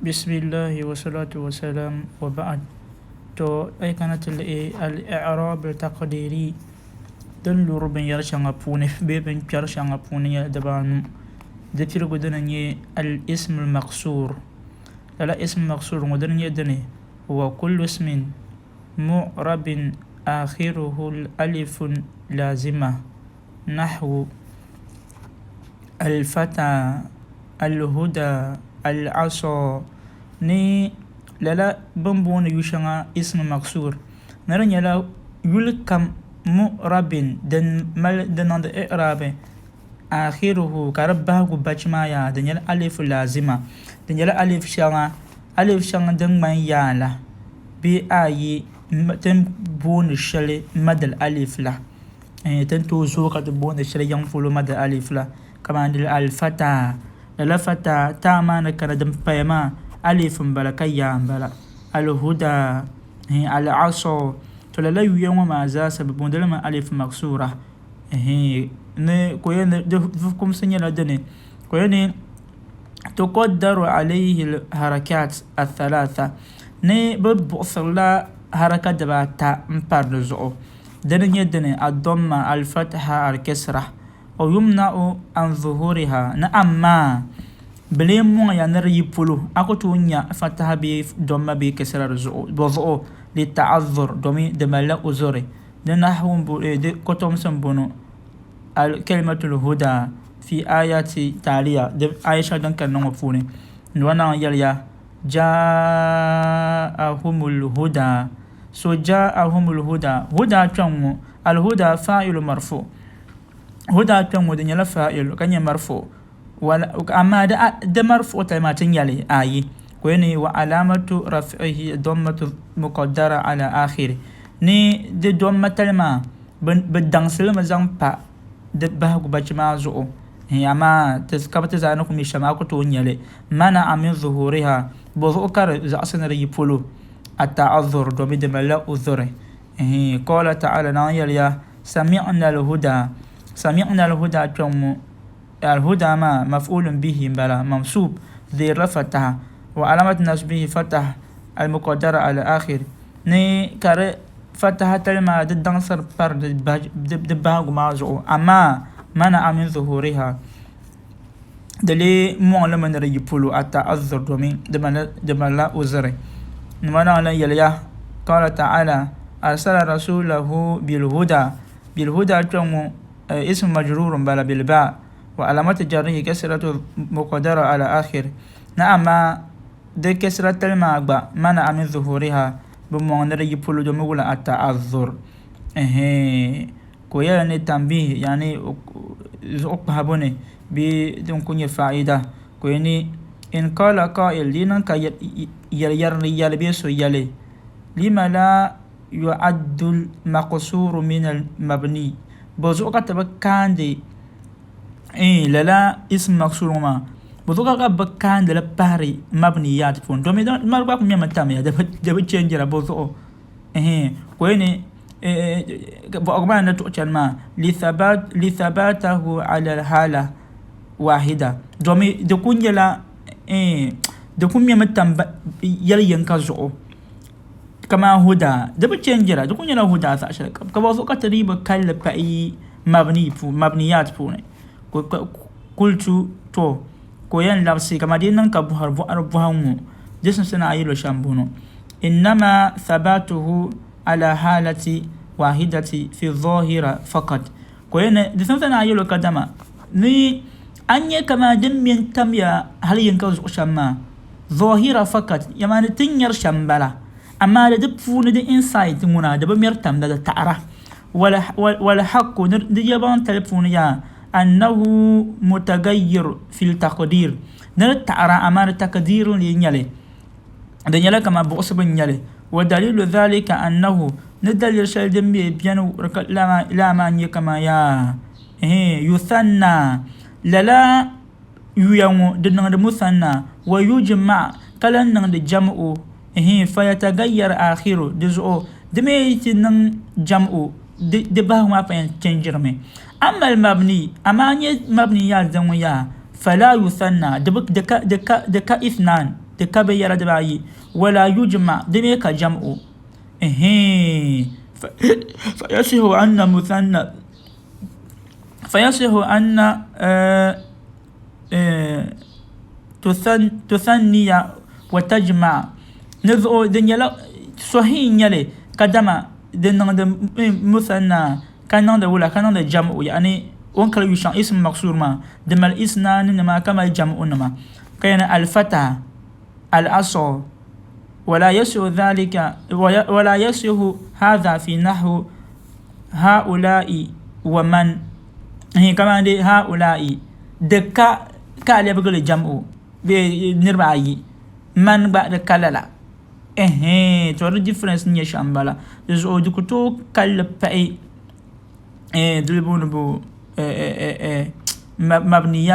Bismillahi wa salatu wa salam wa ba'd. To a yi kana ti lihi al-i'rab al-taqdiri din luri binyɛri shɛŋa puuni bee bin kpɛri shɛŋa puuni nyɛla dibaanu. Di piligu dini n-nyɛ al-ism al-maqsur. Lala ism al-maqsur ŋɔ dini n-nyɛ dini wa kullu ismin mu'rabin akhiruhu alifun lazima nahwu al-fata al-huda al-asa ni lala bɛ ni booni yu shɛŋa ism maqsur ni di nyɛla yuli kam mu'rabin din mali din niŋdi i'raabi akhiruhu ka di bahigu bachi maa yaa di nyɛla alifu laazima di nyɛla alif shɛŋa alif shɛŋa din ŋmani yaa la bee ayi ti ni booni shɛli madil alif la ti ni tooi zooi ka ti booni shɛli yiŋ polo madil alif la kamani alfataa lala fataa taa maa ni kana din paya maa alif n bala ka yaa n bala alhuda alaso to lala yuya ŋɔ maa zaasa bi booni limi alif maksura ni ko yɛn ni di fukumsi nyɛla dini ko yɛn ni tuqaddaru alayhi al-harakat al-thalatha ni bi buɣisirila haraka dibaata n pari di zuɣu dini n nyɛ dini ad-damma al-fatha al-kasra wa yumna'u an zuhuriha ni amaa bɛ lee mɔŋya ni di yi polo a ku tooi nya fataha bee damma bee kasra di zuɣu bɔzuɣu lita'azzur domin di malila uzuri di nahu di kotomsi m-bɔŋɔ al-kalimatul huda fi ayati taaliya di aya shɛli din kanna ŋɔ puuni nua naan yɛliya ja'ahumul huda so ja'ahumul huda huda kpɛŋ ŋɔ al-huda fa'ilu marfu huda kpɛŋ ŋɔ di nyɛla fa'ilu ka nyɛ marfu amaa di marfu tali maa ti nyɛli ayi ka o yɛli ni wa alamatu raf'ihi dammatu muqaddara ala akhiri ni di damma tali maa bi daŋsilimi zaŋ pa di bahigu bachi maa zuɣu amaa ka bi ti zaa ni ku mi shɛm a ku tooi nyɛli mana'a min zuhuriha bɔzuɣu ka di zaɣisi ni di yi polo at-ta'azzur domin di malila uzuri qala ta'ala Naawuni yɛliya sami'na al-huda sami'na al-huda kpɛŋ ŋɔ al-huda maa maf'ulun bihi m-bala mansub deerila fataha wa alamatu nasbihi fataha al-muqaddara ala akhir ni ka di fataha tali maa di daŋsiri pari di bahigu maa zuɣu amaa mana'a min zuhuriha di lee mɔŋ li mi ni di yi polo at-ta'azzur domin di malila uzuri ni maa naawuni lan yɛliya qala ta'ala arsala rasulahu bil-huda bil-huda kpɛŋ ŋɔ ism majrur m-bala bil-ba wa alamatu jarrihi kasratu muqaddara ala akhir ni amaa di kasra tali maa gba mana'a min zuhuriha bi mɔŋ ni di yi polo domin wula at-ta'azzur ka o yɛli ni tanbihi yaani zuɣu kpahibu ni bee din ku nyɛ faida ka o yɛli ni in qala qa'il di yi niŋ ka yɛliyɛri yɛli bee so yɛli lima la yu'addu al-maqsuru min al-mabni bɔzuɣu ka ti bi kaandi lala ism maqsur ŋɔ maa bɔzuɣu ka bi kaandi li pahiri mabniyat puuni domin di gba kuli nyɛmi tamya di bi chenjira bɔzuɣu ka o yɛli ni bɔhigu maa ni tuɣi chani maa lithabatahu ala al-hala wahida domin di kuli nyɛla di kuli mɛmi tam yɛli yinga zuɣu kamani huda di bi chenjira di kuli nyɛla huda zaɣ shɛli ka bɔzuɣu ka ti dii bi kalli pahi mabniyat puuni kultu to ka o yɛn labisi kamani di yi niŋ ka bɔhiri bɔhiri bɔhim ŋɔ di simsi ni a yi lu shɛm m-bɔŋɔ innama thabatuhu ala halati wahidati fi zahira fakat ka o yɛn ni di simsi ni a yi lu kadama ni a ni nya kamani din me n-tamya hali yinga zuɣu shɛm maa zahira fakat yamani ti ni nyari shɛm m-bala amaa di puuni di inside ŋuna di bi mɛri tamda di taɣira wal haqqu di yɛlimaŋtali puuni yaa annahu mutagayyir fil taqdir ni di taɣira amaa di taqdir n-lee nyɛli di nyɛla kamani buɣisibu n-nyɛli wa dalilu zalika annahu ni daliri shɛli din mi beni wuhiri ka lala maa n-nyɛ kamani yaa yuthanna lala yuya ŋɔ di niŋdi musanna wa yujma ka lahi niŋdi jam'u fayatagayyar akhiru di zuɣu di mi yi ti niŋ jam'u di bahigu maa pa yɛn chenjirimi amal mabni amaa nyɛ mabni yaa di ŋɔ yaa fala yuthanna di ka ithnan. Di ka binyɛra dibaayi. Wala yujma, di mi ka jam'u. Ɛhɛɛn. Fayasihu anna muthanna fayasihu anna tuthanniya wa tajma ni zuɣu di nyɛla sɔhihi n nyɛli kadama di niŋdi musanna ka niŋdi wula ka niŋdi jam'u yaani o ni kali yu shɛŋa ism maksur maa di mali isnaani nima ka mali jam'u nima ka yɛli alfata al-asghar wala yasihu dhalika wala yasihu hadha fi nahwu haula'i wa man kamani dee haula'i di ka ka a lɛbigi li jam'u bee niriba ayi man gba di ka lala ɛhɛɛn to di difference ni nyɛ shɛm m-bala di zuɣu di ku tooi kalli pahi duli booni bo mabniya.